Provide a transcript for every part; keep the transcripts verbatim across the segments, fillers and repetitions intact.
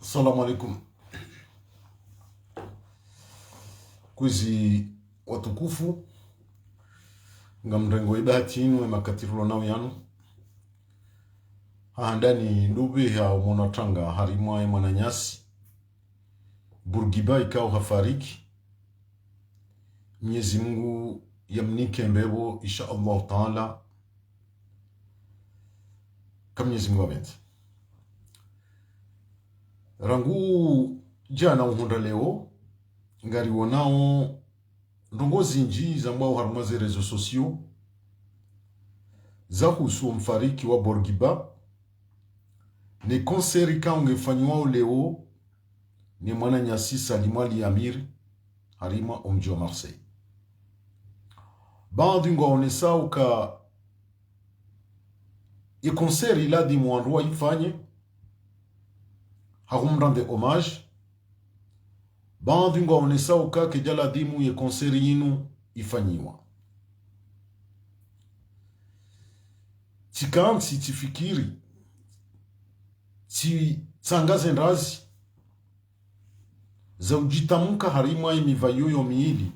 Salamu alaikum. Kwezi watukufu, ngamrengo ibahati inu ye makati rilo nayo yanu. Ha handani ndopvi ha umona tanga harimwa ye mwananyasi Bourguiba ikao hafariki. Mnyezi Mungu yamnike mbepvo, insha Allah Taala. Ka Mnyezi Mungu apvendze. Rangu djana uhundra leo, ngariwonao ndrongoo zindji zambwao harumwa ze réseaux sociaux, zahusu omfariki wa Bourguiba, ne concert ikao ngefanyiwao leo, ne mwananyasi Salim Ali Amir, harimwa omdji wa Marseille. Baadhwi ngwaonesao uka ye concert iladhimu wandru waifanye, ha humrendre hommage. Baadhwi ngwaonesao uka kedja ladhimu ye concert yinu ifanyiwa. Tsikantsi tsifikiri, tsitsangaze ndrazi, za udjitamka harimwa ye miva yoyo miili.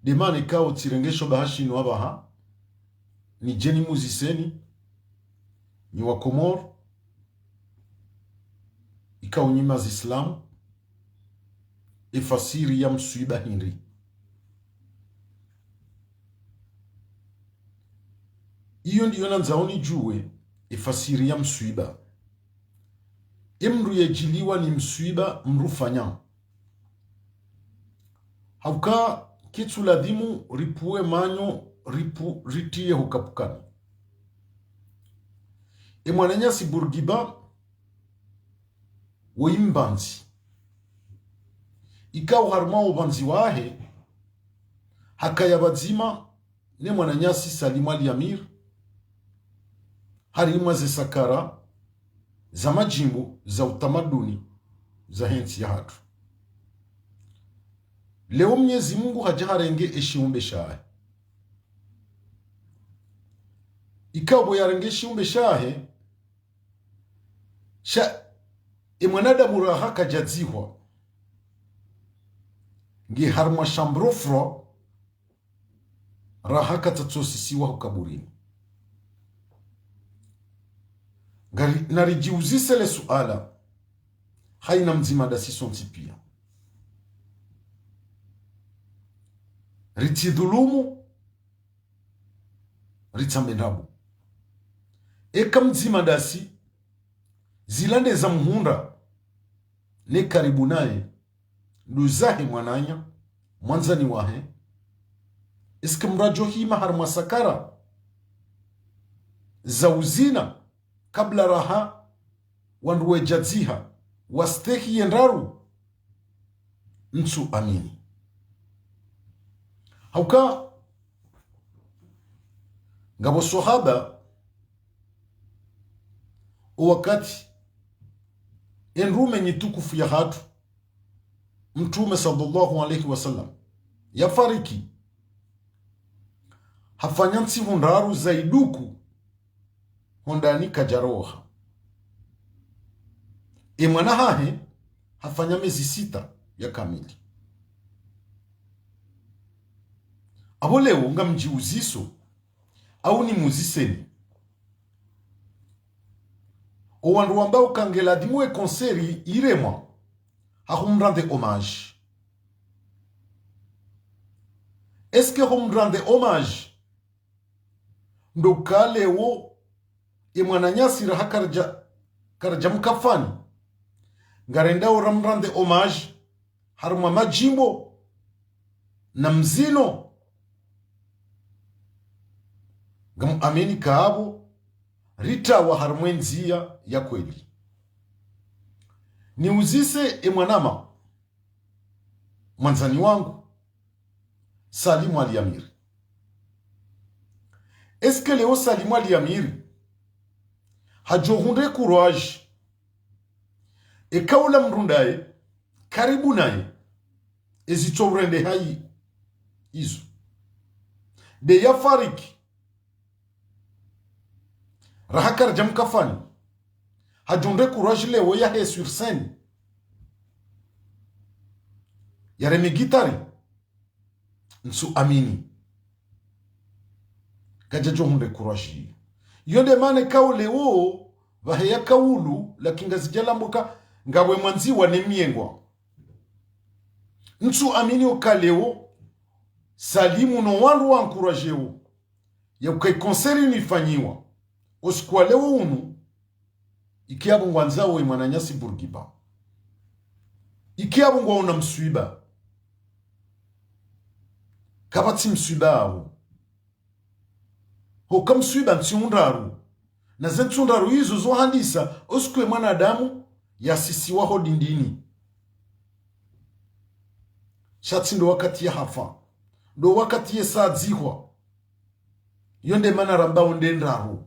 Demane ikao tsirenge sho bahashinu apvaha, nidje nimuziseni, nyi Wakomori, ikao nyi mazislamu, efasiri ya mswiba hindri. Iyo ndiyo nandzao nidjuwe, efasiri ya mswiba. Emndru yedjiliwa ni mswiba mndru ufanya. Hauka ketsu ladhimu ripvuwe manyo ripvu-, ritiye hukapvukani. Emwananyasi Bourguiba, woyi mbandzi. Ikao harumwa wo ubandzi wahe, hakaya pvadzima ne mwananyasi Salim Ali Amir, harimwa ze sakara za madjimbo za utamaduni zahe ntsi yahatru. Leo Mnyezi Mungu hadja harenge eshiumbe shahe. Ikao pvo yarenge eshiumbe shahe, sha emwanadamu raha kadjadzihwa, nge harumwa chambre froide, raha katsatsosisiwa hukaburini. Ngari, naridjiuzise le suala, haina mdzima dasi sontsi pia. Ritsidhulumu, ritsambe ndrabo. Eka mdzima dasi, zila nde za muhundra, ne karibu naye, nduzahe mwananya, mwandzani wahe, est-ce que mndru adjo hima harumwa sakara za uzina kabla raha wandru wedjadziha, wastehi ye ndraru? Ntsu amini. Hauka, ngapvo swahaba, o wakati, endrume nyi tukufu yahatru, Mtrume swallallahu alayhi wa sallam, yafariki, hafanya ntsihu ndraru za iduku, hondani kadjaroha. Emwana hahe hafanya mezi sita ya kamili. Apvo leo ngamdjiuziso, au nimuziseni, o wandru wambao uka ngeladhimu e concert iremwa, ha humrendre hommage. Est-ce que humrendre hommage ndo uka leo, emwananyasi raha karadja, karadja mkafani, ngarendao ramrendre hommage harumwa madjimbo na mzino? Ngamu amini ka apvo ritawa harumwa endzia ya kweli. Niuzise emwanama, mwandzani wangu, Salim Ali Amir. Est-ce que leo Salim Ali Amir hadjo hundre courage, eka ula mndru ndaye karibu naye, ezitso urende hayi izo, nde yafariki, raha karadja mkafani, Hadjo hundre courage leo yahe sur scène, yareme gitari. Ntsu amini kadjadjo hundre courage iyo. Iyo nde mana ikao leo pvahe ya kaulu, lakini Ngazidja lambuka, ngapvo mwandziwa ne myengwa. Ntsu amini uka leo Salimu no wandru wa encourageo, ya uka i concert inu ifanyiwa usiku wa leo unu, iki apvo ngwandzao we mwananyasi Bourguiba. Iki apvo ngwaona mswiba. Kapvatsi mswiba awo. Hoka mswiba ntsi ndraru. Na ze ntsi ndraru izo zo handisa usiku we mwanadamu yasisiwa ho dindini. Sha tsi ndo wakati yahafa. Ndo wakati yesadzihwa. Iyo nde mana rambao nde ndraru.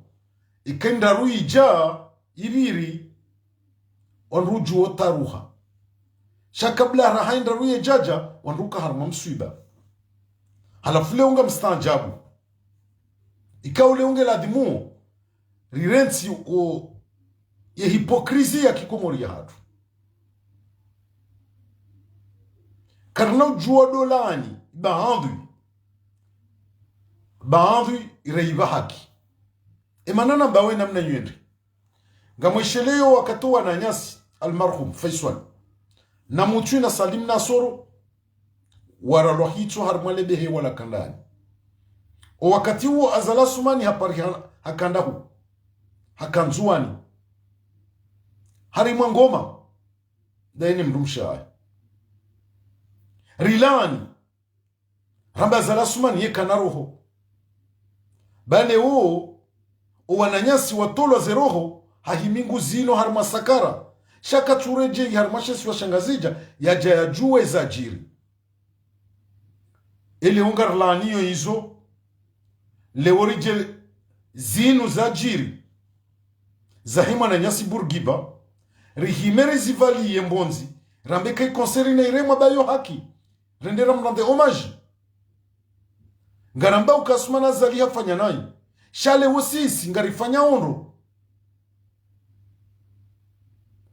Ike ndraru idja, ipviri, wandru udjuo taruha. Sha kabla raha i ndraru yedjadja, wandru uka harumwa mswiba. Halafu leo ngamstaanjabu. Ikao leo nge ladhimu rirentsi o ye hypocrisie ya kikomori yahatru. Karina udjua dolani, baadhwi, baadhwi ireipva haki. E mana nambawe namna iyo ende. Ngamwesheleyo wakati o wananyasi, almarhum Faisal, na Mutwi na Salim Nasoro, waralwa hitswa harumwa le behe wala Kandani. O wakati uwo Azali Assoumani hapvariha, haka ndahu, haka Ndzuwani, harimwa ngoma, ndaye ne mdrumshe wahe. Rilani, ramba Azali Assoumani yeka na roho. Bale o, o wananyasi watolwa ze roho, ha himingu zinu harumwa sakara. Sha katsuredjei harumwa she isiwa sha Ngazidja, yadja yadjuwe zadjiri. Ele unga rilaniyo izo, leo ridje zinu zadjiri zahe mwananyasi Bourguiba, rihime rizipvaliye mbondzi, rambe ka i concert inu iremwa ba yo haki. Rende ramrande hommage. Ngaramba uka Assoumani Azali hafanya nayi. Sha leo sisi ngarifanya ondro.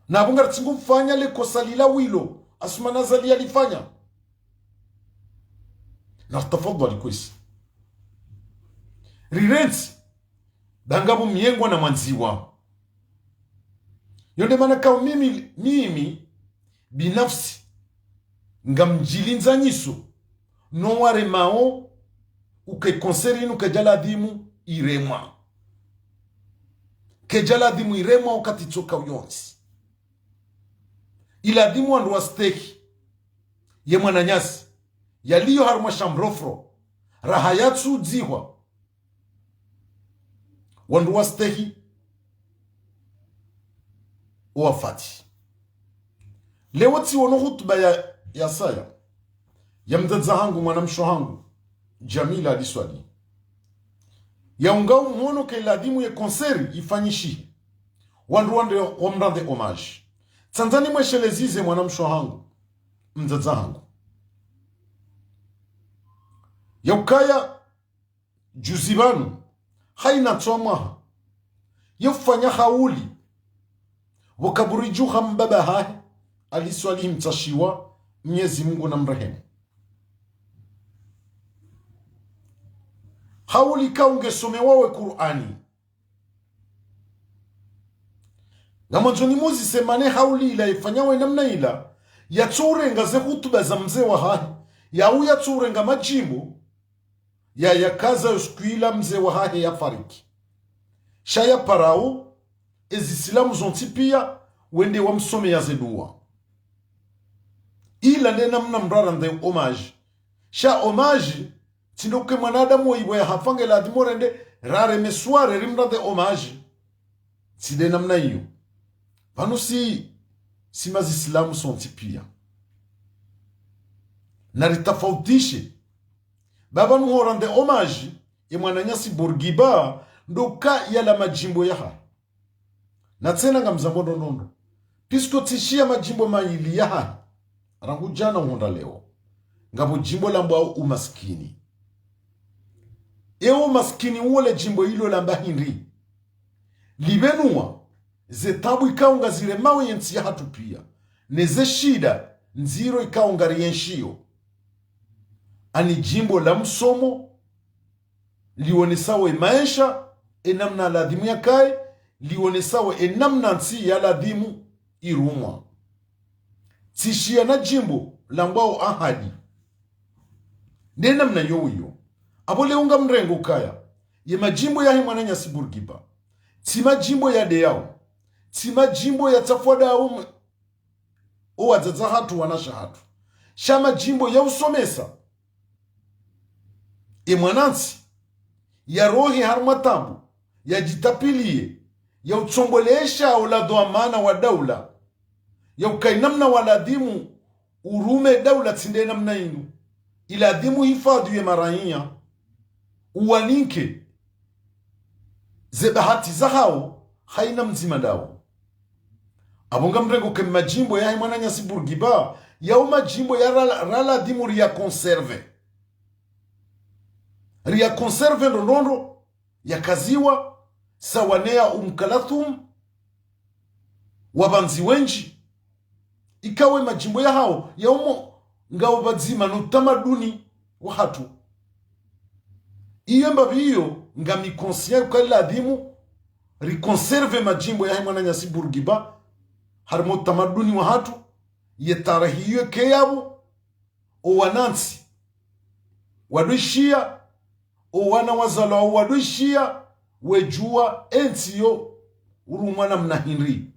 Na apvo ngaritsingo mfanya le kosa lila wilo Assoumani Azali yalifanya. Na tafadhwali kwezi. Rirentsi, ba ngapvo myengwa na mwandziwa. Iyo nde mana kao mimi, mimi, binafsi, ngamdjilindzanyiso no waremao uka i concert inu kaidja ladhimu iremwa. Kaidja ladhimu iremwa wakati tsoka uyontsi. Iladhimu wandru wastehi ye mwananyasi yaliyo harumwa chambre froide, raha yatsudzihwa. Wandru wastehi owafati. Leo tsiwono hutuba ya, ya saya, ya mdzadze hangu, mwanamshe hangu, Jamila Ali Swalihi. Ya unga umuhono ke ladhimu ye concert ifanyishihe. Wandru wande wamrande hommage. Tsandza nimweshelezeze mwanamshe hangu, mdzadze hangu. Ya ukaya juzi pvanu, haina ntsu mwaha, yefanya hauli pvo kaburi dju ha mbaba hahe, Ali Swalihi Mtsashiwa, Mnyezi Mungu namrehemu. Hauli ka ungesomewa we Kur'ani. Ngamwandzo nimuzise mana hauli ila ifanywa we namna ila, yatsurenga ze hutuba za mze wahahe, yau yatsurenga madjimbo, ya yakaza yo siku ila mze wahahe yafariki. Sha yaparao, ezisilamu zontsi pia, wende wamsomeya ze dua. Ila nde namna mrarande hommage. Sha hommage, tsi ndo uke mwanadamu woyi pvo yahafa nge ladhimu rende, rareme soirée rimrande hommage. Tsi nde namna iyo. Pvanu si, si mazisilamu sontsi pia. Naritafautishe. Ba pvanu horande hommage, ye mwananyasi Bourguiba, ndo uka yala madjimbo yahahe. Na tsena ngamzambo ndrongoo. Puisque tsishiya madjimbo mayili yahahe, rangu djana uhundra leo. Ngapvo djimbo lambwao umaskini. Ewo umaskini uwo le djimbo ilo lamba hindri? Lipvenuwa, ze tabu ikao ngaziremao ye ntsi yahatru pia, ne ze shida ndziro ikao ngarienshio. Ani jimbo la msomo, lionesao e maesha, e namna ladhimu yakaye, lionesao e namna ntsi ya ladhimu irumwa. Tsishiya na jimbo lambwao Ahadi. Nde namna yo iyo. Apvo leo ngamrengo kaya, ye majimbo yahe mwananyasi Bourguiba, tsi majimbo yadeyao, tsi majimbo yatsafwadao m-, o wadzadze hatru, wanashe hatru. Sha majimbo ya usomesa e mwanantsi, yarohe harumwa tabu, yajitapvilie, ya utsombolesha ola dhwamana wa daula, ya ukaye namna wa ladhimu urume daula tsi nde namna inu, iladhimu hifadhwi ye maraiya, uwaninke ze bahati zahao, haina mdzima ndao. Apvo ngamrengo ke majimbo yahe mwananyasi Bourguiba, yao majimbo ya rala-, raladhimu riya conserve. Riya conserve ndrondrondro, yakaziwa, sawa ne ya Umm Kalthum, wapvandzi wendji, ikao e majimbo yahao, yao mo ngao pvadzima no utamaduni wahatru. Iyo mbapvi iyo, ngami conscient uka ladhimu riconserve majimbo yahe mwananyasi Bourguiba, harumwa utamaduni wahatru, ye tarehi iyo ke yapvo, o wanantsi wadwishiya, o wana wazalwao wadwishiya, wedjuwa e ntsi yo urumwa namna hindri.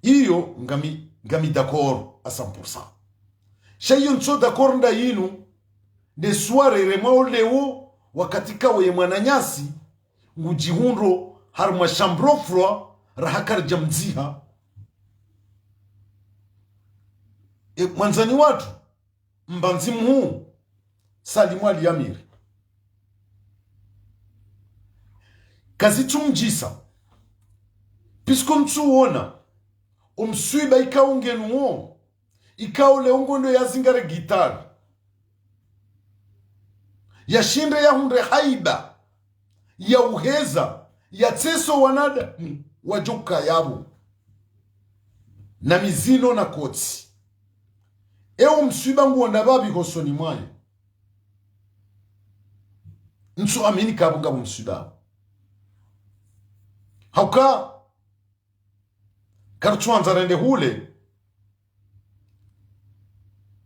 Iyo ngami, ngami d'accord à cent pour cent. Sha iyo ntso d'accord nda inu, nde suala riremwao leo, wakati kawo ye mwananyasi ngudjihundro harumwa chambre froide, raha karidja mdziha. E, mwandzani watru, mbandzi mhuu, Salim Ali Amiri. Kazitsumdjisa, puisque ntsuona o mswiba ikao ngenu wo, ikao leo ngondo yazingare gitari, yashinde yahundre haiba, ya uheza, yatseso wanadamu wadjoka yapvo. Na mizino na kotsi. Ewo mswiba nguwo ndapvapvi hosoni mwaye. Ntsu amini kapvo ngapvo mswiba. Hauka, karutsuandza rende hule,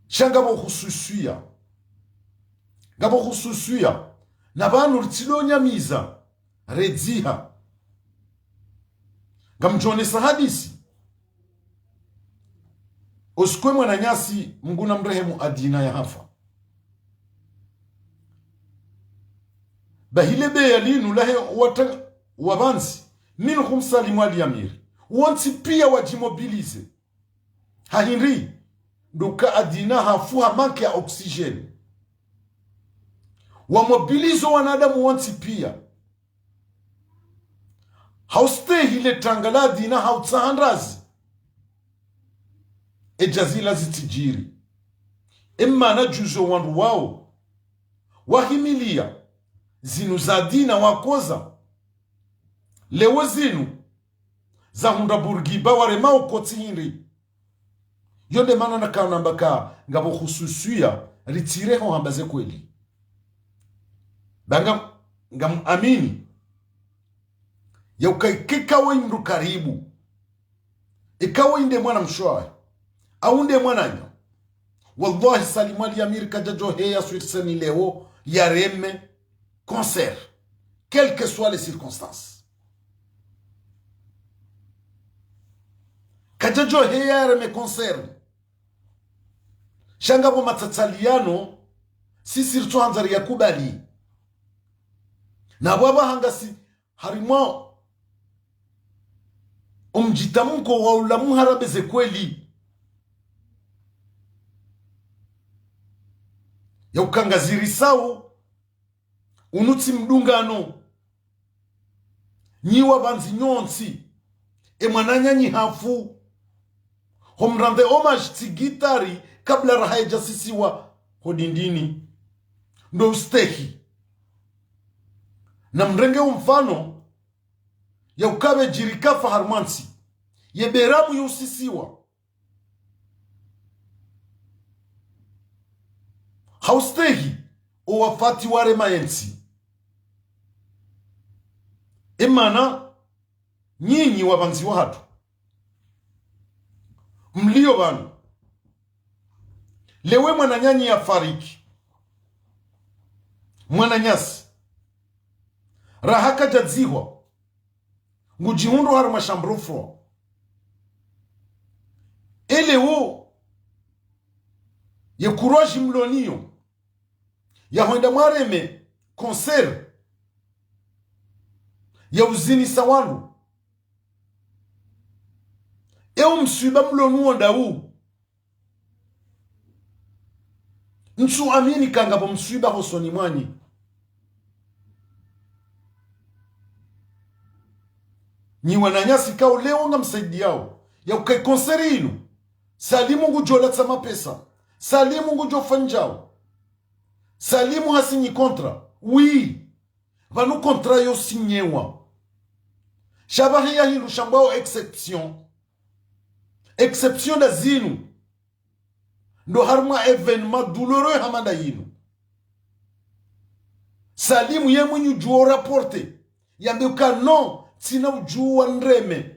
sha ngapvo hususwiya. Ngapvo hususwiya. Na pvanu ritsidonyamiza, redziha. Ngamdjonesa hadisi. Osikwe mwananyasi Mngu namrehemu Adina yahafa. Bahi le beya linu lahe wata-, wapvandzi, minhum Salim Ali Amiri. Wontsi piya wadjimobilize. Ha hindri, nduka Adina hafu ha manque ya oxygène. Wamobilizo wanadamu wontsi piya. Haustehi le tanga la Adina hautsaha ndrazi. E djazila zitsidjiri. E mana djuzo wandru wao wahimiliya zinu za Adina wakoza. Leo zinu zahundra Bourguiba warema ukotsi hindri. Yo nde mana nakaonamba ka ngapvo hususwiya ritsireho hamba ze kweli. Ba nga, ngamuamini ya uka ike kawo imdru karibu, ikawo inde mwana mshe wahe, au nde mwananya. Wallahi, Salim Ali Amiri kadjadjo heya sur scène leo yareme concert, quelles que soient les circonstances. Kadjadjo heya yareme concert. Sha ngapvo matsatsaliyano, sisi ritsohandza riyakubali. Na pvwapva hangasi harimwa omdjitamko wa ula muharabe ze kweli. Ya uka ngazirisao, unu tsi mdungano. Nyi wapvandzi nyontsi, e mwananya nyi hafu, homrandre hommage tsi gitari kabla raha yedjasisiwa ho dindini. Ndo ustehi. Namrenge omfano, ya uka pvwadjiri kafa harumwa ntsi, ye beramu yusisiwa. Haustehi o wafati warema yentsi. Emana, nyinyi wapvandzi wahatru mlio pvanu, leo mwananyanyu yafariki, mwananyasi, raha kadjadzihwa, ngudjihundro harumwa chambre froide. E leo, ye courage mlo nayo ya hwenda mwareme concert ya uzinisa wandru. Ewo mswiba mlo nuwo ndawu. Ntsu amini ka ngapvo mswiba hosoni mwanyu. Nyi wananyasi kao leo ngamsaidiyao ya uka ye concert yinu, Salimu ngudjo latsa mapesa, Salimu ngudjo fanya ndjau, Salimu hasinyi contrat. Oui, pvanu contrat yo sinyewa. Sha pvahe ya hindru shambwao exception. Exception nda zinu. Ndo harumwa événement douloureux hama nda yinu, Salimu ye mwinyi udjuwo rapporter, yambe uka non, tsina udjuwa nireme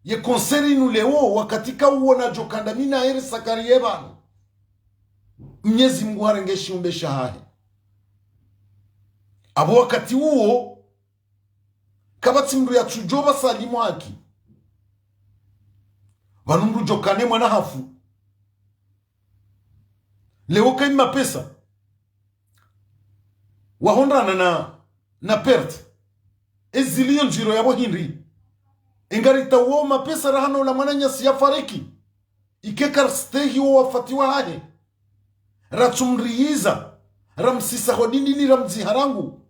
ye concert yinu leo, wakati ka uwo nadjo kandamina eri sakari ye pvanu. Mnyezi Mungu harenge shiumbe shahahe. Apvo wakati uwo, kapvatsi mndru yatsudjo pva Salimu haki. Pvanu mndru djo kane mwana hafu. Leo kayi mapesa wahundrana na, na perte. Ezili yo ndziro yapvo hindri? Engarita wo mapesa rahana ula mwananyasi yafariki, ike karistehi wo wafati wahahe. Ratsumriyiza, ramsisa ho dindini, ramdziha rangu.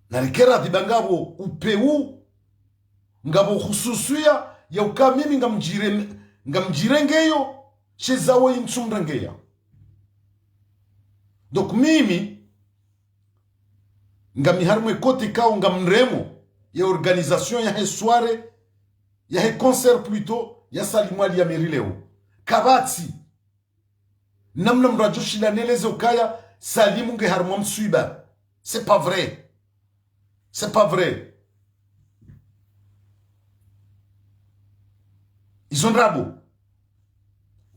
Narike radhiba ngapvo upewu, ngapvo hususiya ya uka mimi ngamdjire-, ngamdjirengeyo, she zawo yi ntsumrengeya. Donc mimi, ngami harumwa ye côté kao ngamremo ye organisation yahe soirée, yahe concert plutôt, ya Salimu Ali ya mairie leo. Kapvatsi namna mndru adjo shinda neleze ukaya Salimu nge harumwa mswiba. C'est pas vrai. C'est pas vrai. Izo ndrabo.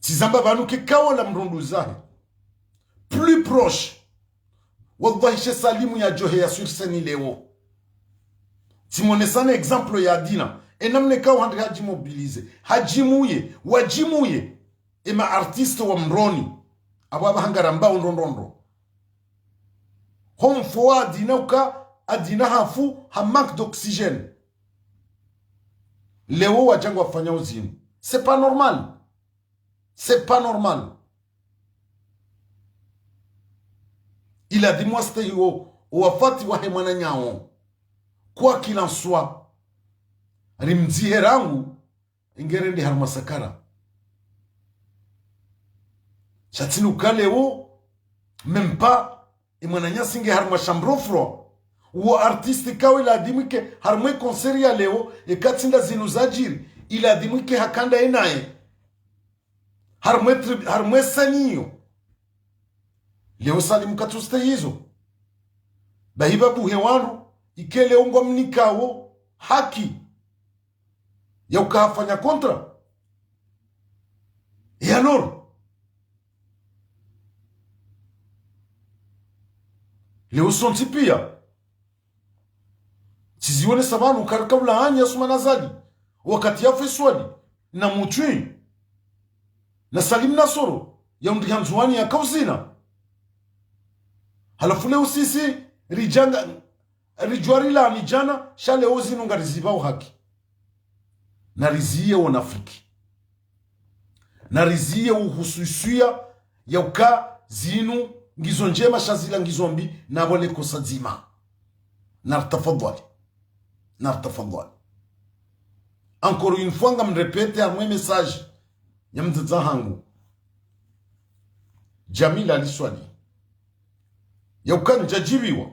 Tsizamba pvanu ke kaola mndru nduzahe plus proche. Wallahi, she Salimu yadjoheya sur scène leo. Tsimonesane exemple ya Dina. E namna kao hindri hadjimobiliser. Hadjimuye, wadjimuye. Ema artiste wa Mroni. Apvo apvaha ngarambao ndrondrondro. Ho mfo wa Adina uka Adina hafu ha manque d'oxygène. Leo wadja ngwafanyao zinu. C'est pas normal. C'est pas normal. Iladhimu wastehi wo, wo wafati wahe mwananyawo. Quoi qu'il en soit, rimdzihe rangu, ingerende harumwa sakara. Sha tsi nuka leo, même pas, e mwananyasi nge harumwa chambre froide. Uwo artiste kawe iladhimu ike harumwa e concert ya leo, eka tsi nda zinu zadjiri, iladhimu ike hakanda enaye harumwa e tri-, harumwa e scène iyo. Leo Salimu katsustehi izo. Bahi pvabuhe wandru, ike leo ngwamnikao haki ya uka hafanya contrat. Et alors? Leo sontsi piya tsiziwonesa pvanu karika ulaani Assoumani Azali, wakati yafa Swali, na Mutwi, na Salim Nasoro, ya undri ha Ndzuwani yaka uzina. Halafu leo sisi ridjanga, ridjwa rilaani djana, sha leo zinu ngarizipvao haki. Nariziye wonafiki. Nariziye uhususiya ya uka zinu ngizo ndjema sha zila ngizo mbi, napvo le kosa dzima. Naritafadhwali. Naritafadhwali. Encore une fois, ngamrépéter harumwa e message ya mdzadze hangu Jamila Ali Swali, ya uka ndjadjibiwa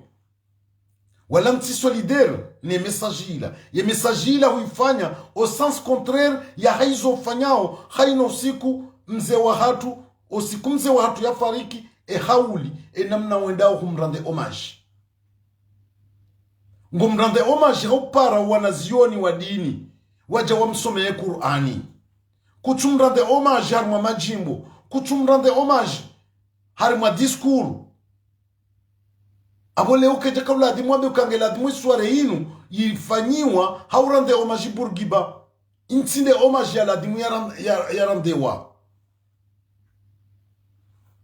Wala ntsi solidaire ne message ila. Ye message ila huifanya au sens contraire ya haizo ufanyao, haina usiku mze wahatru, usiku mze wahatru yafariki, e hauli, e namna wendao humrendre hommage. Ngumrendre hommage haupara wanazioni wa dini, waja wamsomeye Kur'ani. Kutsumrendre hommage harimwa madjimbo, kutsumrendre hommage harimwa discours. Abo leo kedja kauladhimu wambe uka ngeladhimu isware inu yifanyiwa haurendre hommage Bourguiba. Intsi nde hommage yaladhimu yaran-, ya-, yarandrewa.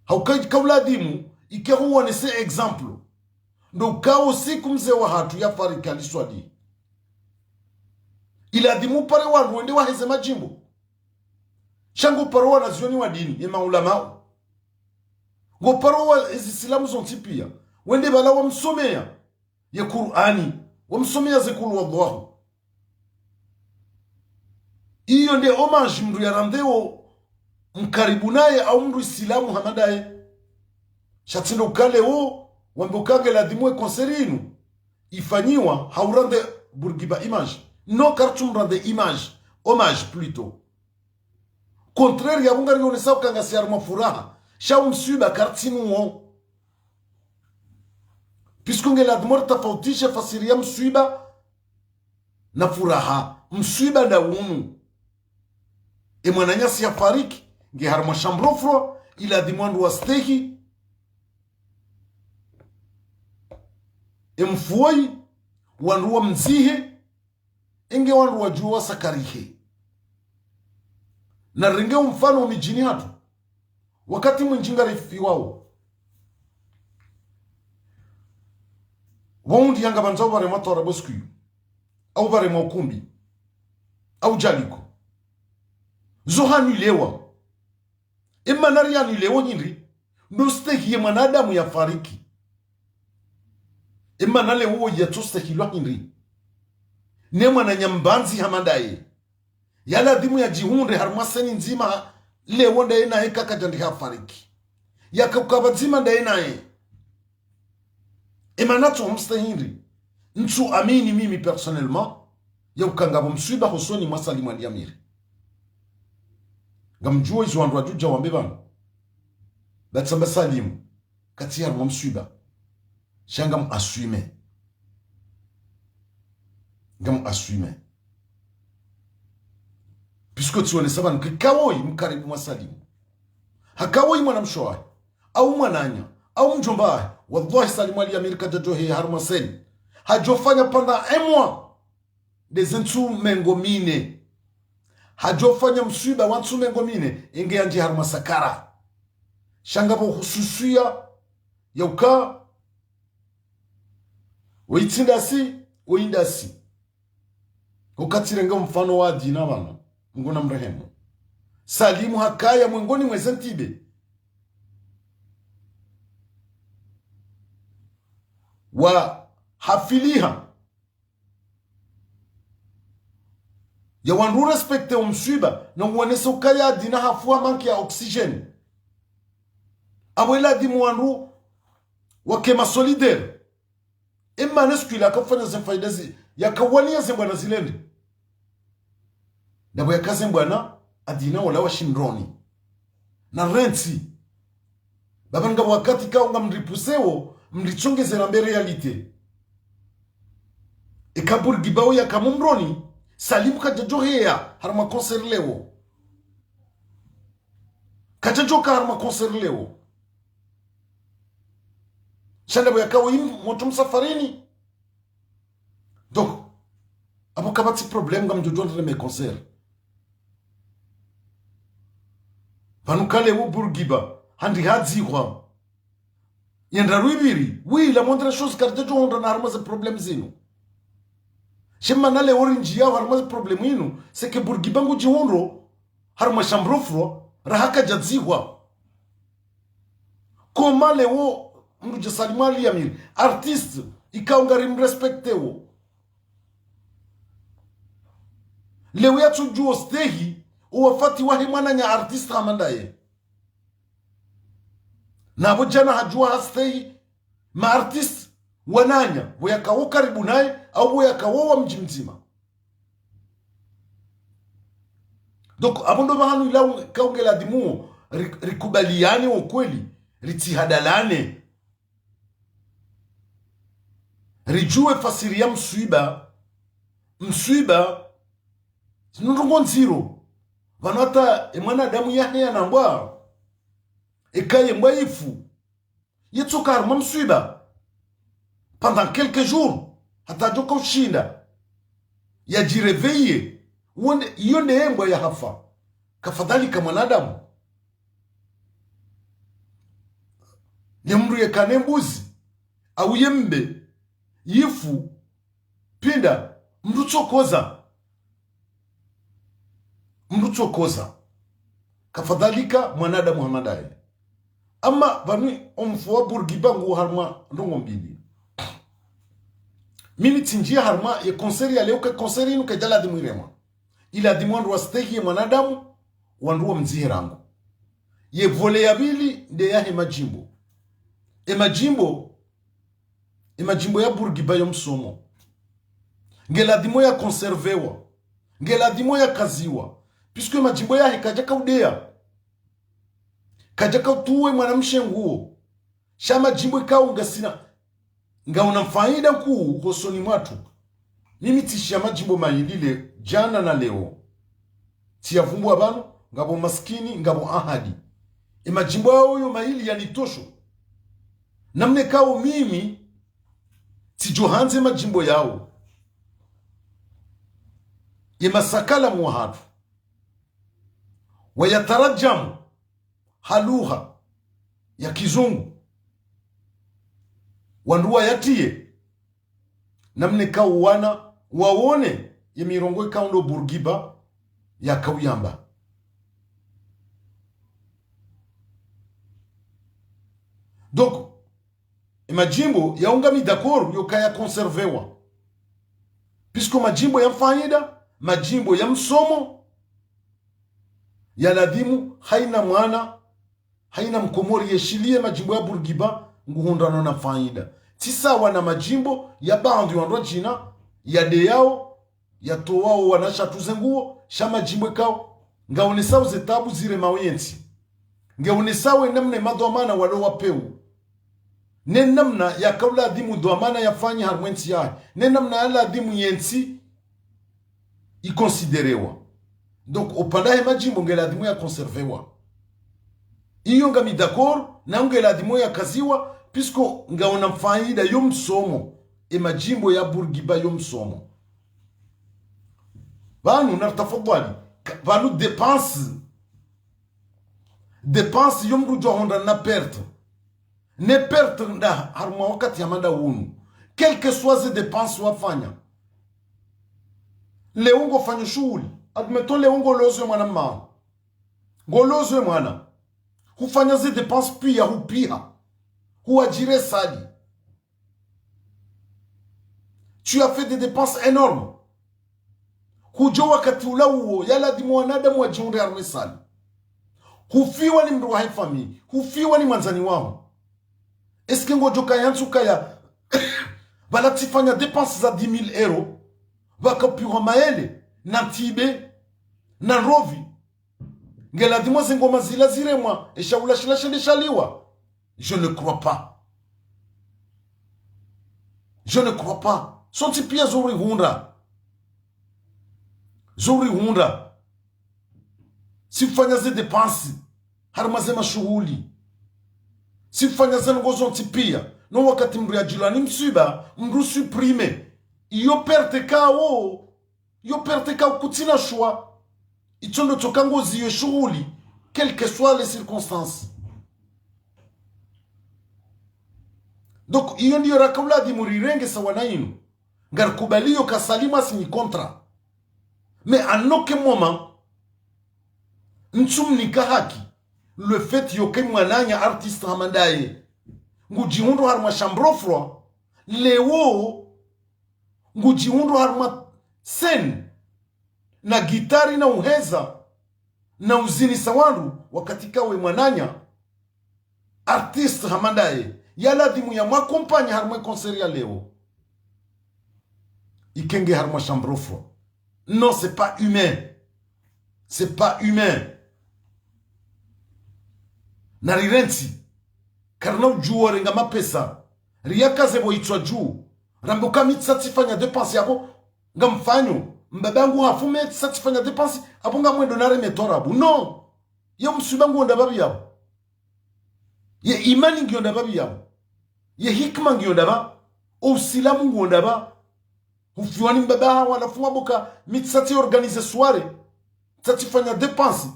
Hauka kauladhimu ike huonese exemple. Ndo ukao siku mze wahatru yafariki aliswali, iladhimu upare wandru wende waheze madjimbo. Sha ngoparo wanazioni wa dini, ye maulamau. Ngoparo wa ezisilamu zontsi pia, wende pvala wamsomeya ye Kur'ani, wamsomeya ze kulu wallahu. Iyo nde hommage mndru yarandrewo mkaribu naye au mndru isilamu hama ndaye. Sha tsi ndo uka leo wambe uka ngeladhimu e concert inu ifanyiwa haurendre Bourguiba image. Non, kartsumrendre image, hommage plutôt. Contraire yapvo ngarionesa uka ngasi harimwa furaha, sha umswiba kartsi nuwo. Puisque ngeladhimu ritafautishe fasiri ya mswiba na furaha. Mswiba nda unu. E mwananyasi yafariki, nge harimwa chambre froide, iladhimu wandru wastehi. E mfu woyi, wandru wamzihe, enge wandru wadjuwa wasakarihe. Na renge umfano midjini hatru. Wakati mwindji ngarifiwao, waundi yanga pvandza uparemwa twarabu siku iyo, au uparemwa ukumbi, au djaliko, zo hannulewa. Emana riannulewo hindri? Ndo stehi ye mwanadamu yafariki. Emana leo yatsostehilwa hindri? Ne mwananya mbandzi hama ndaye, yaladhimu yadjihundre harimwa scène ndzima, leo ndaye naye kakadja ndi hafariki. Yaka uka pvadzima ndaye naye. Emana tso mstehi hindri? Ntsu amini mimi personnellement ya uka ngapvo mswiba hosoni mwa Salim Ali Amiri. Ngamdjuwo izo wandru wadjudja wambe pvanu. Batsamba Salim katsi harimwa mswiba. Sha ngamu assume. Ngamu assume. Puisque tsionesa pvanu ke kawoyi mkaribu mwa Salim. Hakawoyi mwanamshe wahe, au mwananya, au mdjomba wahe, wallahi Salim Ali Amiri kadjadjohe harumwa scène. Hadjofanya pendant un mois, ndeze ntsu mengo mine. Hadjofanya mswiba wa ntsu mengo mine, enge yandji harumwa sakara. Sha ngapvo hususiya ya uka, woyi tsi ndasi, woyi ndasi. Uka tsirenge mfano wa Adina pvanu, Mngu namrehemu. Salimu hakaya mwengoni mweze ntibe wa hafiliha ya wandru respecte omswiba, na uonese ukaya Adina hafu ha manque ya oxygène. Apvo iladhimu wandru wake ma solidaire. Emana siku ila yakafanya ze faida zi, yakawaniya ze mbwana zilende. Ndapvo yaka ze mbwana, Adina wola wa shimroni. Na rentsi. Baba nga wakati kaunga mripusewo, mritsongeze rambe réalité. Eka Bourguiba wo yaka mumroni, Salimu kadjadjoheya harumwa concert leo. Kadjadjoka harumwa concert leo. Sha ndapvo yaka woyi motro msafarini. Donc, apvo kapvatsi problème ngamdjodjo ndre me concert. Pvanu kale wo Bourguiba, handi hadzihwa. Yenda rwibiri, oui, la moindre chose karidjadjo hundra na harumwa ze problème zinu. She mana leo rindjiyawo harumwa ze problème inu, c'est que Bourguiba ngudjihundro harumwa chambre froide, raha kadjadzihwa. Comment leo mndru dje Salimu Ali Amiri, artiste, ikao ngarimrespecte wo, leo yatsudjuwo stehi owafati wahe mwananya artiste hama ndaye. Napvo djana hadjuwa hastehi ma artiste wananya, pvo yakao karibu naye, au pvo yakao wa mdji mdzima. Donc, apvo ndo pvahanu ila un-, ka unge ladhimu, ri-, rikubaliane ukweli, ritsihadalane. Ridjuwe fasiri ya mswiba. Mswiba, zinu ndrongo ndziro. Pvanu hata e mwanadamu yahe yanambwa, eka yembwa yifu, yetsoka harumwa mswiba pendant quelques jours, hata yadjoka ushinda yadjiréveiller. Wonde, iyo nde yembwa yahafa. Kafadhalika mwanadamu. Ne mndru yeka ne mbuzi, au yembe, yifu, pinda, mndru tsokoza. Mndru tsokoza. Kafadhalika mwanadamu hama ndaye. Ama pvanu omfo wa Bourguiba ngu harumwa ndrongo mbili. Mimi tsindjia harumwa ye concert ya leo, ke concert inu kedja ladhimu iremwa. Iladhimu wandru wastehi ye mwanadamu, wandru wamdzihe rangu. Ye volet ya pvili nde yahe madjimbo. E madjimbo, e madjimbo ya Bourguiba yo msomo. Nge ladhimu ya conservewa. Nge ladhimu ya kaziwa. Puisque e madjimbo yahe kadjaka udeya. Kadjaka utuwe mwanamshe nguo. Sha madjimbo ikao ngasina, ngauna faida nkuu hosoni mwatru. Mimi tsishiya madjimbo mayili le, djana na leo. Tsiyavumbua pvanu, ngapvo Maskini, ngapvo Ahadi. E madjimbo yao yo mayili yanitosho. Namna ikao mimi, tsidjo handze madjimbo yao. Ye masakalamu wahatru. Wayataradjamu ha lugha ya kizungu. Wandru wayatiye. Namna ikao wana waone ye mirongoo ikao ndo Bourguiba yakauyamba. Donc, e madjimbo yao ngami d'accord yo kaya conservewa. Puisque madjimbo ya faida, madjimbo ya msomo, ya ladhimu, haina mwana, haina mkomori yeshiliye madjimbo ya Bourguiba, nguhundrano na faida. Tsi sawa na madjimbo ya baadhwi wandru wadjina, yadeyao, yatowao wanashe watru ze nguo, sha madjimbo ikao, ngaonesao ze tabu ziremao yentsi. Ngeonesao e namna e madhwamana walo wapeu. Ne namna yakao ladhimu dhwamana yafanye harumwa entsi yahe. Ne namna ya ladhimu yentsi iconsidérewa. Donc, opvanda he madjimbo nge ladhimu ya conservewa. Iyo ngami d'accord, na nge ladhimu ya kaziwa, puisque ngauna faida yo msomo, e madjimbo ya Bourguiba yo msomo. Pvanu, na tafadhwali, ka-, pvanu dépense. Dépense yo mndru djo hundra na perte. Ne perte nda harumwa wakati hama nda unu. Quel que soit ze dépense wafanya. Leo ngofanya shughuli. Admettons leo ngolozwe mwana mao. Ngolozwe mwana. Hufanya ze dépense pia hupiha. Huadjire sali. Tu as fait des dépenses énormes. Hudjo wakati ula uwo, ya ladhimu wanadamu wadjihundre harumwa e sali. Hufiwa ni mndru wahe famille, hufiwa ni mwandzani waho. Est-ce que ngodjo kaya ntsu kaya, pvala tsifanya dépense za dix mille euros, pvaka upihwa maele, na ntibe, na nrovi. Nge ladhimu ze ngoma zila ziremwa, e shahula shila shende shaliwa. Je ne crois pas. Je ne crois pas. Sontsi pia zo rihundra. Zo rihundra. Si ufanya ze dépense harumwa ze mashughuli. Si ufanya ze ndrongo zontsi pia. No wakati mndru yadjilwa ni mswiba, mndru supprimer. Iyo perte ikao. Iyo perte ikao kutsina choix. Itso ndo tsoka ngozi yo shughuli, quelles que soient les circonstances. Donc, iyo ndiyo raka uladhimu rirenge sawa na inu. Ngarikubaliyo ka Salim asinyi contrat. Mais à aucun moment, ntsumnika haki, le fait yo ke mwananya artiste hama ndaye. Ngudjihundro harumwa chambre froide, leo, ngudjihundro harumwa scène, na gitari na uheza, na uzinisa wandru, wakati kawe mwananya, artiste hama ndaye, Ya ladhimu ya mwakompanye harumwa ye concert ya leo. Ikenge harumwa chambre froide. Non, c'est pas humain. C'est pas humain. Na rirentsi. Karina udjuwa renga mapesa. Riyakaze pvo itswa dju. Rambe uka mi tsatsi fanya dépense yapvo. Ngamfanyo. Mbaba yangu hafu mi tsatsi fanya dépense. Apvo ngamwendo nare metwarabu. Non. Ye mswiba nguwo ndapvi yapvo. Ye imani ngiyo ndapvi yapvo. Ye hikima ngiyo ndapvi. O usilamu nguwo ndapvi. Hufiwa ni mbaba haho, halafu wambe uka mi tsatsi organiser soirée. Tsatsi fanya dépense.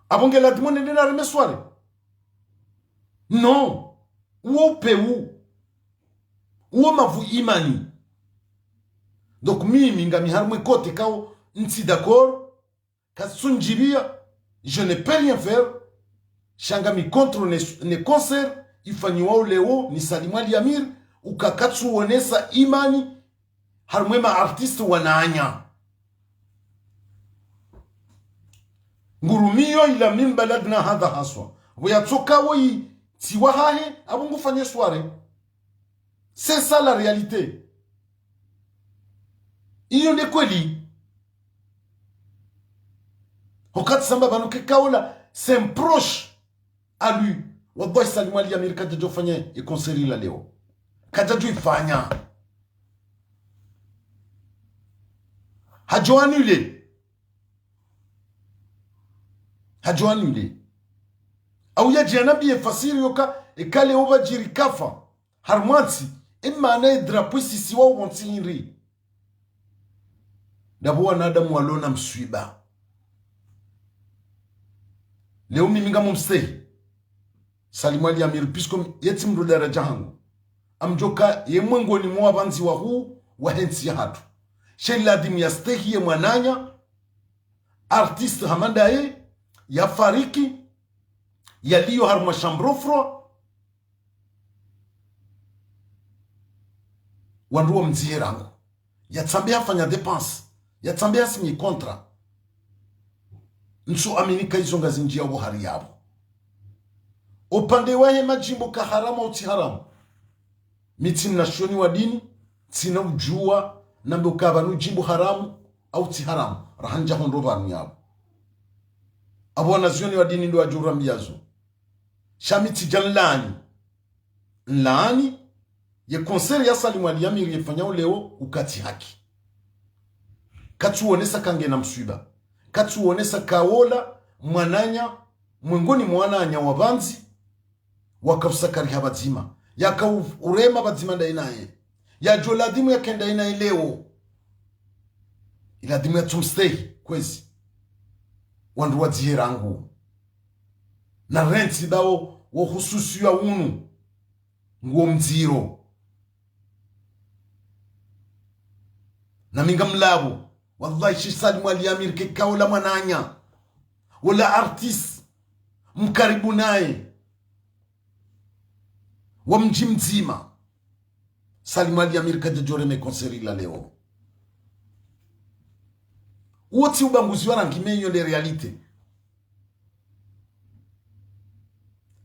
Apvo nge ladhimu nende nareme soirée. Non. Uwo upewu. Uwo mapvu imani. Donc mimi ngami harumwa ye côté kawo ntsi d'accord. Katsundjipviya, je ne peux rien faire. Sha ngami contre ne, ne concert ifanyiwao leo ni Salim Ali Amir, uka katsuonesa imani harumwa ye ma artistes wananya. Ngurumiyo ila min baladina hadha haswa. Pvo yatsoka woyi tsiwa hahe, apvo ngufanye soirée. C'est ça la réalité. Iyo nde kweli. Hokati samba pvanu ke kaola, c'est un proche à lui. Wallahi, Salim Ali Amir kadjadjo fanya ye concert ila leo. Kadjadjo ifanya. Hadjo annuler. Hadjo annuler. Au yadje yanambiye fasiri yoka, eka leo pvadjiri kafa. Harumwa ntsi, ye maana ye drapeau isisiwa wontsi hindri. Ndapvo wanadamu walona mswiba. Leo mimi ngamumstehi Salim Ali Amir, puisque ye tsi mndru daraja hangu. Ngamdjoka ye mwengoni mwa wapvandzi wahuu wahe ntsi yahatru. She ladhimu yastehi ye mwananya, artiste hama ndaye, yafariki, yaliyo harumwa chambre froide. Wandru wamdzihe rangu. Yatsambe hafanya dépense. Yatsambe hasinyi contrat. Ntsu aminika izo ngazindjiyao hari yapvo. Upande wahe madjimbo ka haramu au tsi haramu. Mi tsi mnashioni wa dini, tsina udjuwa nambe uka pvanu djimbo haramu au tsi haramu. Raha ndja hondro pvanu yapvo. Apvo wanazioni wa dini ndo wadjo urambiya zo. Sha mi tsidja nlaani. Nlaani, ye concert ya Salim Ali Amir yefanyao leo uka tsi haki. Katsuonesa ka ngena mswiba. Katsuonesa kaola mwananya, mwengoni mwa wananya wapvandzi, waka usakariha pvadzima. Yaka u-, urema pvadzima ndaye naye. Yadjo ladhimu yakenda inaye leo. Iladhimu yatsumstehi, kwezi. Wandru wadzihe rangu. Na rentsi pvao wo hususiwa unu. Nguwo mdziro. Na mi ngamlapvo. Wallahi, shi Salim Ali Amir ke kaola mwananya. Wola artiste. Mkaribu naye. Wa mdji mdzima. Salim Ali Amir kadjadjo reme concert ila leo. Uwo tsi ubaguzi wa rangi, mais iyo nde réalité.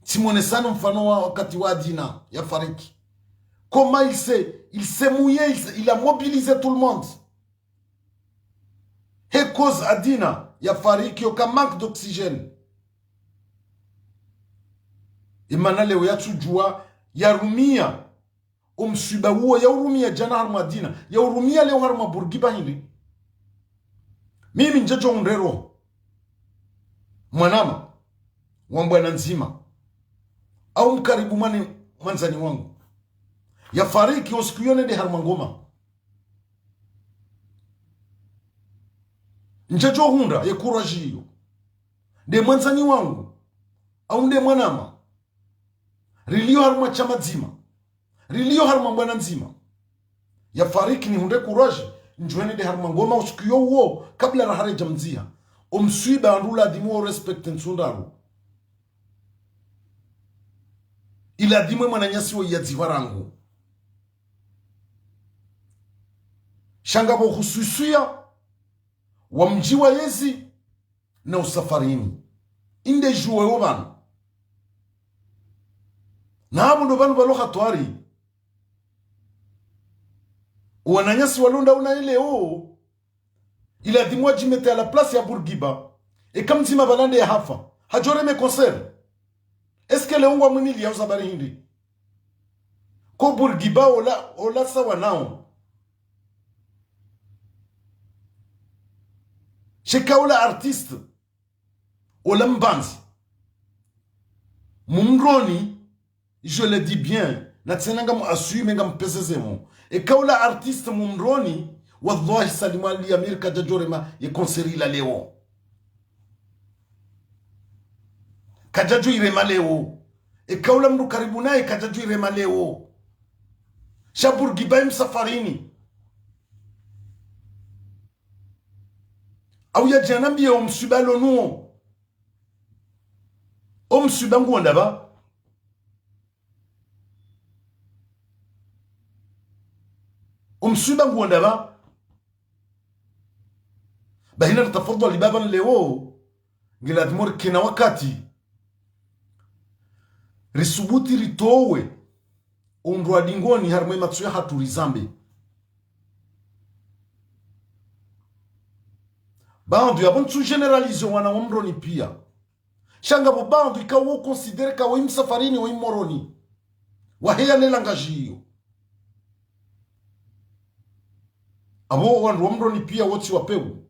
Tsi mwonesano mfano wa wakati wa Adina yafariki. Comment il s'est, il s'est mouillé, il s'est, il a mobilisé tout le monde. He cause Adina yafariki yoka manque d'oxygène. Ye maana leo yatsudjuwa yarumiya. Omswiba uwo yaurumia djana harumwa Adina, yaurumia leo harumwa Bourguiba hindri. Mimi ndjadjo hundrero mwanama wa mbwana ndzima, au mkaribu mwane mwandzani wangu, yafariki, o ntsiku iyo nende harumwa ngoma. Ndjadjo hundra ye courage iyo. Nde mwandzani wangu, au nde mwanama, rilio harumwa shama dzima, rilio harumwa mbwana ndzima, yafariki, nihundre courage, ndjwende nde harumwa ngoma o ntsiku iyo uwo, kabla raha redja mdziha. Omswiba wandru ladhimu wo respecte ntsu ndraru. Iladhimu emwananyasi wo yadzihwa rangu. Sha ngapvo hususwiya wa mdji wa yezi na usafarini. Inde djuwe wo pvanu. Ngapvo ndo pvanu pvalo hatwari. Wananyasi walonda una eleo, iladhimu wadjimete à la place ya Bourguiba. Eka mdzima pvala nde yahafa, hadjoreme concert. Est-ce que leo ngwamwiniliya uzabari hindri? Ko Bourguiba ola, ola sawa nao. Sheka ola artiste, ola mbandzi, mumroni, je le dis bien, na tsena ngamu assume, ngamu pesezemo. Eka ola artiste mumroni, wallahi Salim Ali Amir kadjadjorema ye concert ila leo. Kadjadjo irema leo. Eka ola mndru karibu naye kadjadjo irema leo. Sha Bourguiba ye msafarini. Au yadje yanambiye omswiba lo nuwo. Omswiba nguwo ndapvi? Omswiba nguwo ndapvi? Bahi na ritafadhwali pvapvanu leo, ngiladhimu rikena wakati, risubuti ritowe undru wa dingoni harimwa ye matso yahatru rizambe. Baadhwi yapvo ntsu généraliser wana wa mroni piya. Sha ngapvo baadhwi ikao wo considérer ka wo imsafarini, wo imoroni. Waheya ne langage iyo. Apvo wandru wa mroni piya wotsi wa pewu.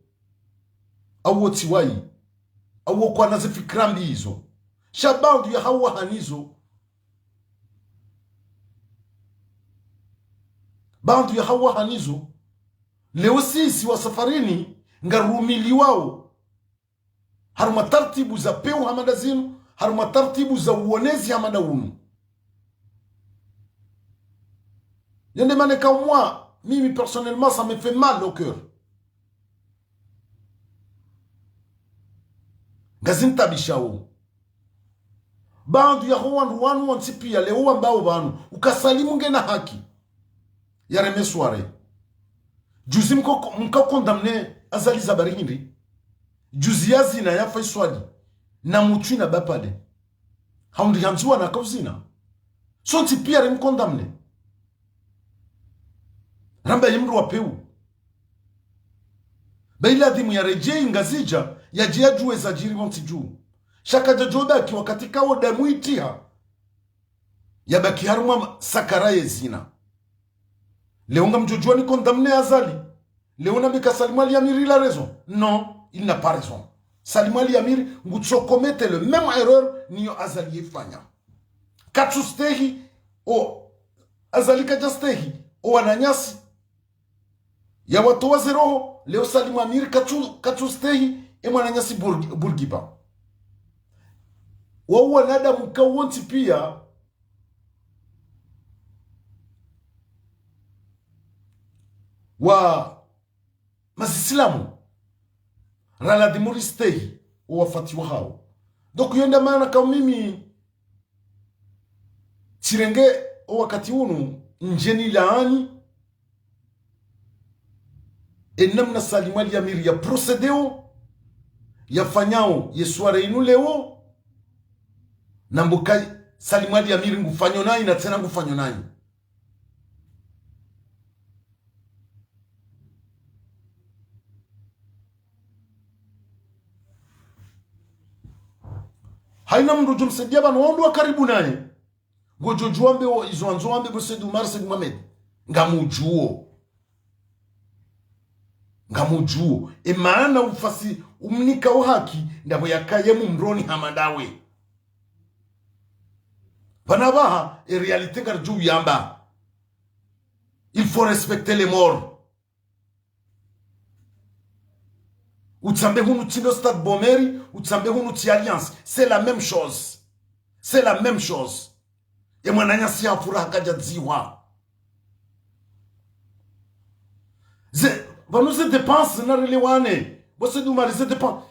Au wotsi wayi. Au wokwana ze fikira mbi izo. Sha baadhwi yahao wahanizo. Baadhwi yahao wahanizo. Leo sisi wa safarini ngarumiliwao. Harumwa tartibu za pewu hama nda zinu, harumwa tartibu za uonezi hama nda unu. Yende mana eka umwa, mimi personnellement, ça me fait mal au cœur. Ngazintabishao. Baadhwi yaho wandru wanu wontsi piya leo wambao pvanu, uka Salim ngena haki yareme soirée. Juzi mko, mka condamné Azali zabari hindri? Juzi ya zina ya Faiswali na Mutwi na Bapale. Haundi handziwa na kauzina. Sontsi piya rimcondamné. Ramba ye mndru wa pewu. Ba iladhimu yaredjeyi Ngazidja, yadje yadjuwe zadjiri pvontsi dju. Sha kadjadjo baki wakati kawo damu itiha. Yabaki harumwa sakara ye zina. Leo ngamdjodjuwa ni condamné Azali. Leo nambe ka Salim Ali Amir il a raison. Non, il n'a pas raison. Salim Ali Amir ngutso commettre le même erreur niyo Azali yefanya. Katsustehi, o, Azali kadjastehi, o wananyasi. Yawatowa ze roho, leo Salim Amir katsu, katsustehi, e mwananyasi Bourg-, Bourguiba. Wao wanadamu ka wontsi piya wa mazisilamu, raladhimu ristehi o wafati wahao. Donc, yonda mana ka mimi tsirenge o wakati unu ndjeni laani e namna Salim Ali Amir ya procédéo, yafanyao ye soirée inu leo, nambo ka Salim Ali Amir ngufanyo nayi na tsena ngufanyo nayi. Haina mndru djomsaidia pvanu, wandru wa karibu naye. Ngodjodjuwa mbe wo, izo wandzo wambe bo Said Omar, Said Mohamed. Ngamudjuwo. Ngamudjuwo. E maana ufasi umnika o haki, ndapvo yakaye mumroni hama ndawe. Pvanu apvaha, e réalité ngaridjo uyamba. Il faut respecter les morts. Utsambe hunu tsi ndo Stade Bomeri, utsambe hunu tsi Alliance. C'est la même chose. C'est la même chose. E mwananyasi hafu raha kadjadziwa. Ze, pvanu ze dépenses narelewane. Bo Said Omar, ze dépenses.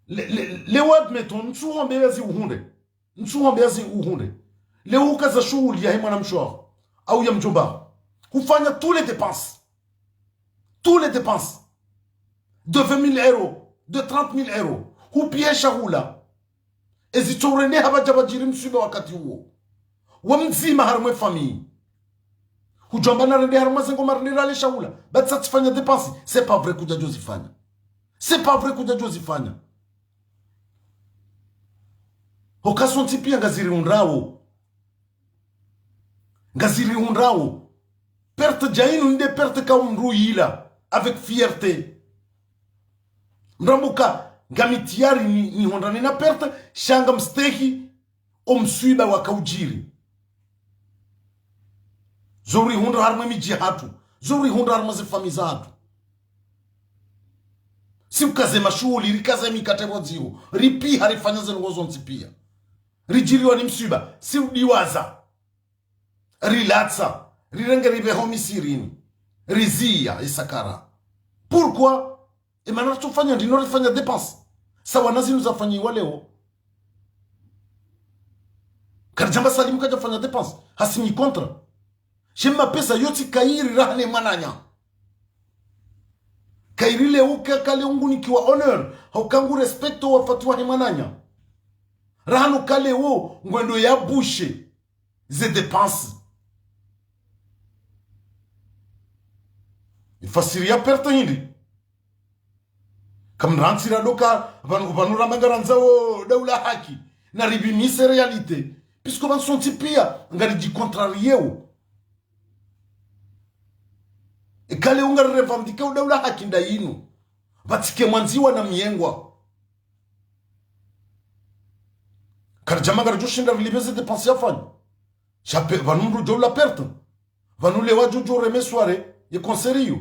Le, le, le, admettons, ntsu hombe yazi uhundre. Ntsu hombe yazi uhundre. Leo ukaza shuhuli yahe mwanamshe waho, au ya mdjomba waho. Hufanya tous les dépenses. Tous les dépenses. De vingt mille euros, de trente mille euros. Hupiya e shahula. Ezitso urende hapvadja pvadjiri mswiba wakati uwo. Wa mdzima harumwa e famille. Hudjwamba narende harumwa ze ngoma rende rale shahula. Ba tsi tsifanya dépense. C'est pas vrai kudjadjo zifanya. C'est pas vrai kudjadjo zifanya. Hoka sontsi pia ngazirihundrao. Ngazirihundrao. Perte dja inu nde perte ka mndru yila. Avec fierté. Mrambuka, ngami tayari ni, nihundrane na perte, sha ngamstehi, o mswiba waka udjiri. Zo rihundra harumwa e midji yahatru. Zo rihundra harumwa ze famille zahatru. Si ukaze mashuhuli, rikaze mikate pvo dziho. Ripiha rifanya ze ndrongo zontsi pia. Ridjiriwa ni mswiba. Si udiwaza. Rilatsa. Rirenge ripveho misirini. Riziya, e sakara. Pourquoi? E mana ritsofanya ndrino rifanya dépense. Sawa na zinu zafanyiwa leo. Karidjamba Salimu kadjafanya dépense. Hasinyi contrat. She mapesa yotsi kayiri raha ne mwananya. Kayiri leo ka, ka leo ngunikiwa honneur. Hauka ngu respecto wafati wahe mwananya. Raha no ka leo ngwendo ya bushe. Ze dépense. Ifasiri ya perte hindri. Kamrantsi radoka, pvanu, pvanu ramba ngarandzao daula haki. Na ribimise réalité. Puisque pvanu sontsi pia, ngaridjicontrarieo. Eka leo ngarirevendiqueo daula haki nda inu. Pvatsike mwandziwa na myengwa. Karidjamba ngaridjoshinda rilipve ze dépense yafanya. Sha pe, pvanu mndru djo ula perte. Pvanu leo wadjo djo reme soirée, ye concert iyo.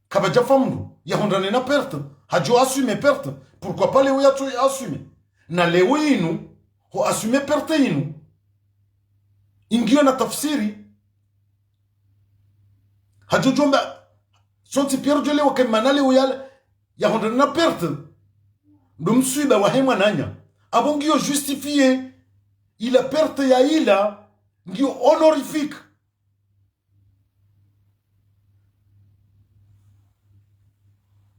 Kapvadjafa mndru, yahundrane na perte, hadjo assume perte, pourquoi pas leo yatso assume. Na leo inu, ho assume perte inu. Ingiyo na tafsiri, hadjo djomba, sontsi pia ridjo leo ke mana leo ya, yahundrane na perte. Ndo mswiba wahe mwananya. Apvo ngiyo justifié, ila perte ya ila, ngiyo honorifique.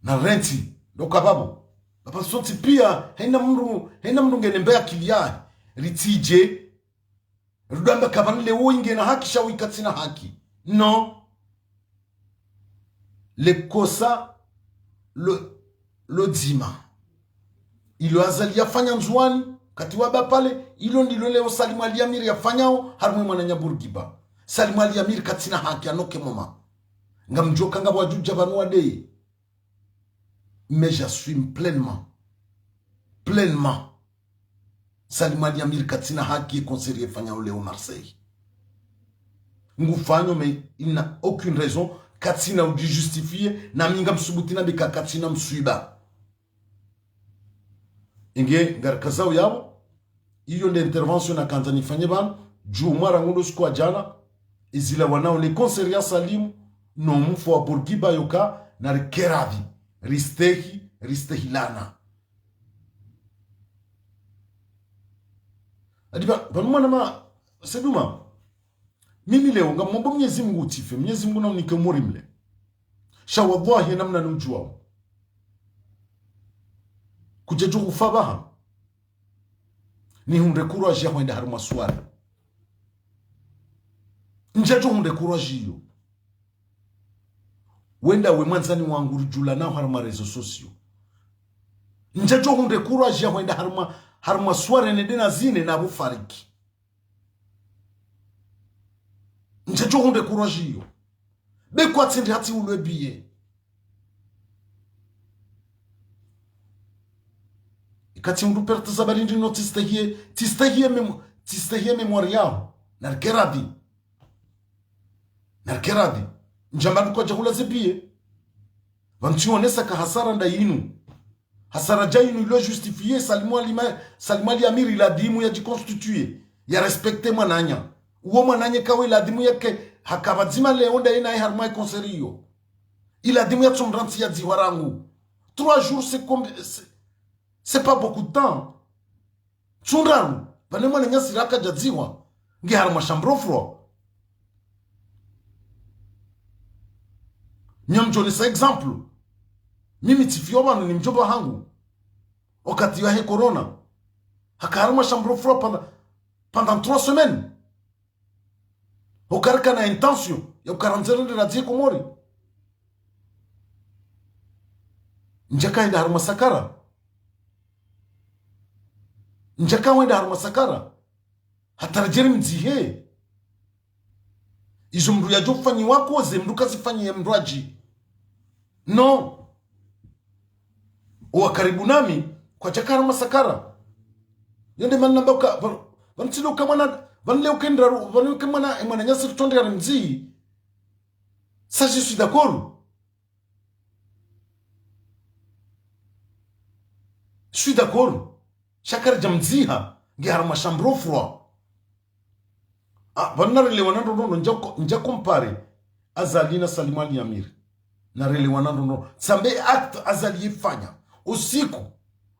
Na rentsi, ndo kapvapvo. Pvapvo sontsi pia, haina mndru, haina mndru ngene mbe akili yahe. Ritsidje, ridjwamba kapvani leo ingena haki sha wo ikatsina haki. Non. Le kosa lo, lo dzima. Ilo Azali yafanya Ndzuwani, kati waba pale, ilo ndilo leo Salim Ali Amir yafanyao, harumwa e mwananya Bourguiba. Salim Ali Amir katsina haki, à aucun moment. Ngamdjoka ngapvo wadjudja pvanu wadeye. Mais j'assume pleinement. Pleinement. Salim Ali Amir katsina haki ye concert yefanyao leo Marseille. Ngufanyo, mais il n'a aucune raison. Katsina udjijustifié. Na mi ngamsubuti nambe ka katsina mswiba. Inge ngarikazao yapvo. Iyo nde intervention nakandza nifanye pvanu, djumwa rangu ndo usiku wa djana, izilawana ne concert ya Salimu, no mfo wa Bourguiba yoka, na rikeradhi, ristehi, ristehilana. Adi pva, pvanu mwana ma, Seduma, mimi leo, ngamomba Mwenyezi Mungu utsife, Mwenyezi Mungu naunike umuri mle. Sha wallahi namna nudjuwao. Kudjadjo hufa pvaha. Nihundre courage ya hwenda harumwa soirée. Ndjadjo hundre courage iyo. Wenda we mwandzani wangu ridjulanao harumwa réseaux sociaux. Ndjadjo hundre courage ya hwenda harumwa, harumwa soirée nende na zine na pvo fariki. Ndjadjo hundre courage iyo. Be kwatsi ndi hatsi ulwe billet. Ikatsi undru perte za bari ndrino tsistehie, tsistehie memo-, tsistehie mémoire yaho. Na rikeradhi. Na rikeradhi. Ndjamba ndru kwadja hula ze billet. Pvanu tsionesa ka hasara nda inu. Hasara dja inu ilo justifié, Salim Ali ma-, Salim Ali Amir iladhimu yadjiconstitué, ya respecté mwananya. Uwo mwananya kawe iladhimu yake, haka pvadzima leo nda yena ye harumwa ye concert iyo. Iladhimu yatsomrantsi yadzihwa rangu. Trois jours, c'est com-, c'est, c'est pas beaucoup de temps. Tsundraru, pvane mwananya siraka djadzihwa, nge harumwa chambre froide. Nyamdjonesa exemple. Mimi tsifiwa pvanu ni mdjomba hangu. Wakati wahe corona. Haka harumwa chambre froide pendant, pendant trois semaines. Hoka rikana intention ya uka randzi rende radzihe Komori. Ndjaka henda harumwa sakara. Ndjaka henda harumwa sakara. Hata radjeri mdzihe. Izo mndru yadjo fanyiwa koze, mndru kazifanyiye mndru adji. Non. Owa karibu nami, kwadjaka harumwa sakara. Yo nde mana namba uka, pva-, pvanu tsi leo uka mwana, pvanu leo uka ndraru, pvanu leo uka mwana, mwananyasi rutronde hari mdzi. Ça, je suis d'accord. Je suis d'accord. Sha karidja mdziha, nge harumwa chambre froide. Ah, pvanu narelewana ndrongoo, ndja ko-, ndja comparer Azali na Salim Ali Amir. Narelewana ndrongoo. Tsambe acte Azali yefanya usiku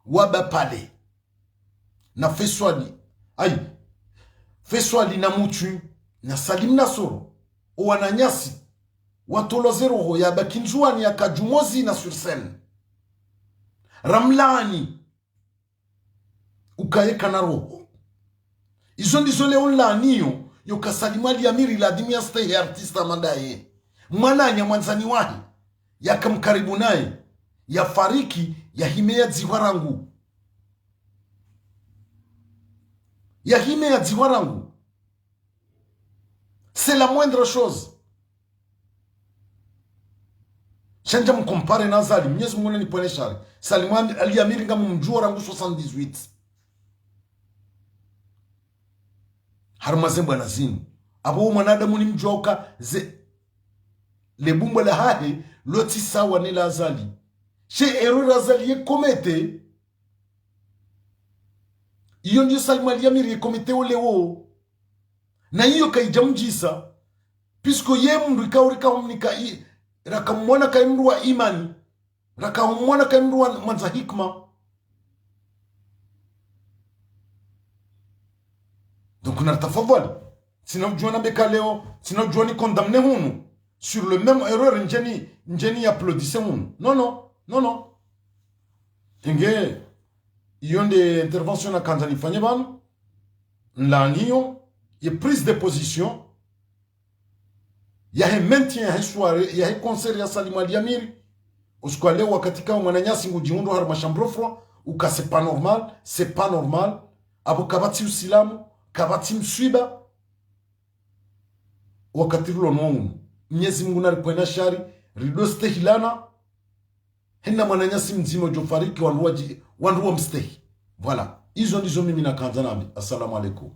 wa bapale. Na Feswali. Ayi. Feswali na Mutu. Na Salim Nasoro. Owananyasi. Watolwa ze roho yabaki Ndzuwani yaka dju mwa zina sur scène. Ramlaani. Uka yeka na roho. Izo ndizo leo nlaaniyo, yoka Salim Ali Amir ladhimu yastehi artiste hama ndaye. Mwananya mwandzani wahe, yaka mkaribu naye, yafariki, yahime yadzihwa rangu. Yahime yadzihwa rangu. C'est la moindre chose. Sha ndja mcomparer na Azali, Mnyezi Mungu nanipvwene shari. Salim Ali Amir ngamumdjuo rangu soixante-dix-huit. Harumwa ze mbwana zinu. Apvo mwanadamu nimdjuao uka ze, le bumbo lahahe, lotsi sawa ne la Azali. She erreur Azali yecommettre, iyo ndiyo Salim Ali Amir yecommettre wo leo. Na iyo kayidja mdjisa, puisque ye mndru ikao rikahumnika i-, rakamwona kayi mndru wa imani, rakamwona kayi mndru wa mwandza hikima. Donc, na tafadhali, tsina udjuwa nambe ka leo, tsina udjuwa nicondamner hunu, sur le même erreur ndjeni, ndjeni applaudir hunu. Non, non, non, non. Inge, iyo nde intervention nakandza nifanye pvanu, nlaaniyo, ye prise de position, yahe maintien, yahe soirée, yahe concert ya Salim Ali Amir, usiku wa leo wakati kao mwananyasi ngudjihundro harumwa chambre froide, uka c'est pas normal, c'est pas normal, apvo kapvatsi usilamu, kapvatsi mswiba, wakati rilo no unu. Mnyezi Mungu naripvwene shari, ridostehilana, hena mwananyasi mdzima udjofariki, wandru wadji-, wandru wamstehi. Voilà. Izo ndizo mimi nakandza nambe. Assalamu alaikum.